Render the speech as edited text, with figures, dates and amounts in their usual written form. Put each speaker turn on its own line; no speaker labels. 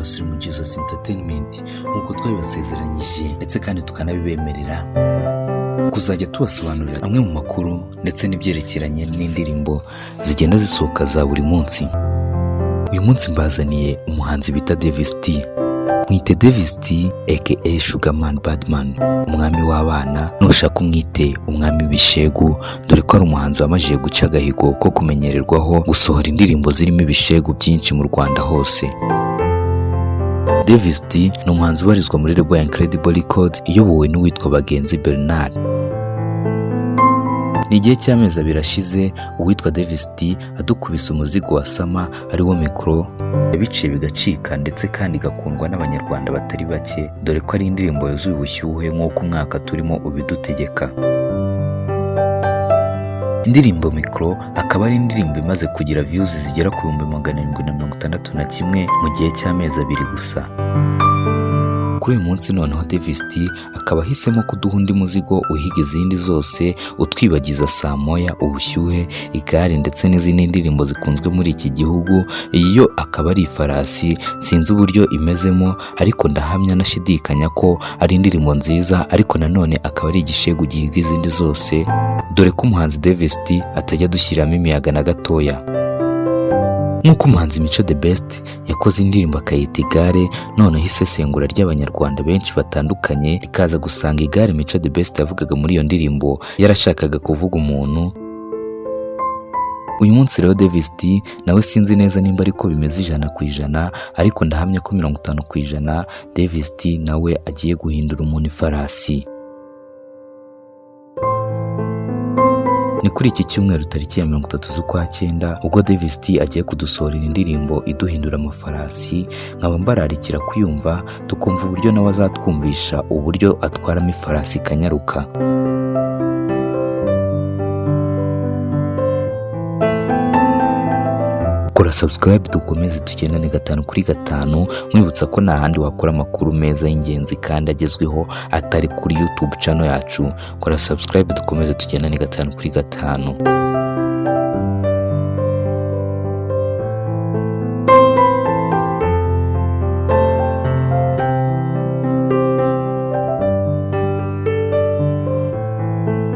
ba Slim Jesus Entertainment. Nk'uko twabibasezeranyije ndetse kandi tukanabibemerera kuzajya tubasobanurira amwe mu makuru ndetse n'ibyerekeranye n'indirimbo zigenda zisohoka za buri munsi. Uyu munsi mbazaniye umuhanzi bita Davis D. Mwite Davis D aka Sugarman Badman, umwami w'abana, nushaka umwite umwami w'ibishegu, dore ko ari umuhanzi wamajije guca agahigo ko kumenyererwaho gusohora indirimbo zirimo ibishegu byinshi mu Rwanda hose. Davis D ni umuhanzi ubarizwa muri label ya Incredible Records iyobowe n'uwitwa Bagenzi Bernard. Ni igihe cy'amezi 2 ashize uwitwa Davis D adukubise umuzigo wa Summer, ariwo Mikoro, yabiciye bigacika ndetse kandi igakundwa n'Abanyarwanda batari bake, dore ko ari indirimbo yuzuye ubushyuhe nk'uko umwaka turimo ubidutegeka. Indirimbo Mikoro akaba ari indirimbo imaze kugira views zigera ku 761,000 mu gihe cy'amezi 2 gusa. Kuri uyu munsi noneho Davis D akaba ahisemo kuduha undi muzigo uhiga izindi zose, utwibagiza Saa Moya, Ubushyuhe, Igare ndetse n'izindi ndirimbo zikunzwe muri iki gihugu. Iyi yo akaba ari Ifarasi. Sinzi uburyo imezemo, ariko ndahamya nashidikanya ko ari indirimbo nziza, ariko nanone akaba ari igishegu gihiga izindi zose, dore ko umuhanzi Davis D atajya adushyiramo imiyaga na gatoya. Nk'uko umuhanzi Mico The Best yakoze indirimbo akayita Igare, noneho isesengura ry'Abanyarwanda benshi batandukanye rikaza gusanga igare Mico The Best yavugaga muri iyo ndirimbo yarashakaga kuvuga umuntu. Uyu munsi rero Davis D nawe sinzi neza nimba ariko bimeze 100%, ariko ndahamya ko 50% Davis D nawe agiye guhindura umuntu ifarasi. Ni kuri iki cyumweru tariki ya 30 z'ukwa cyenda ubwo Davis D agiye kudusohorera indirimbo iduhindura amafarasi, nkaba mbararikira kuyumva tukumva uburyo nawe azatwumvisha uburyo atwaramo ifarasi ikanyaruka. Kora subscribe dukomeze tugendane 5 kuri 5, nkwibutsa ko nta handi wakora amakuru meza y'ingenzi kandi agezweho atari kuri YouTube channel yacu. Kora subscribe dukomeze tugendane 5 kuri 5.